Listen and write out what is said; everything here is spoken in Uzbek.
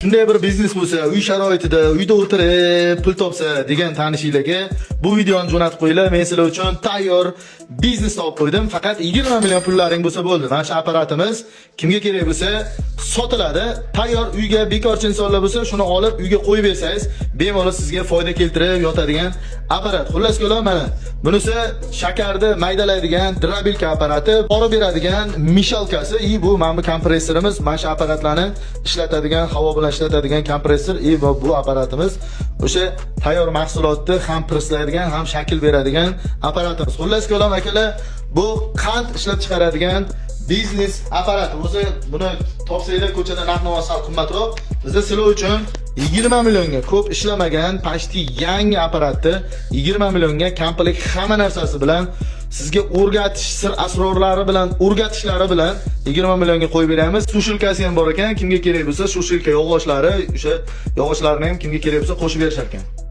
Shunday bir biznes bo'lsa, uy sharoitida, uyda o'tirib pul topsa degan tanishinglarga bu videoni jo'natib qo'yinglar. Men sizlar uchun tayyor biznes topib qo'ydim. Faqat 20 million pullaring bo'lsa bo'ldi. Mana shu apparatimiz kimga kerak bo'lsa sotiladi. Tayyor uyga bekorchi insonlar bo'lsa, shuni olib uyga qo'yib bersangiz, bemalol sizga foyda keltirib yotadigan apparat. Xullas kalom, mana bunisi shakarni maydalaydigan дробилка apparati, pora beradigan мешалка si, и bu mana bu kompressorimiz, mana shu apparatlarni ishlatadigan, havo bilan ishlatadigan kompressor, и bu apparatimiz o'sha tayyor mahsulotni ham presslaydigan, ham shakl beradigan apparatimiz. Xullas kalom, akalar, bu qand ishlab chiqaradigan biznes apparati. O'zi buni topsanglar ko'chada narx-navo sal qimmatroq. Bizda sizlar uchun 20 millionga ko'p ishlamagan, почти yangi apparatni 20 millionga komplekt hamma narsasi bilan, sizga o'rgatish sir asrorlari bilan, o'rgatishlari bilan 20 millionga qo'yib beramiz. Сушилка si ham bor ekan, kimga kerak bo'lsa, сушилка yog'ochlari, o'sha yog'ochlarni ham kimga kerak bo'lsa qo'shib berishar ekan.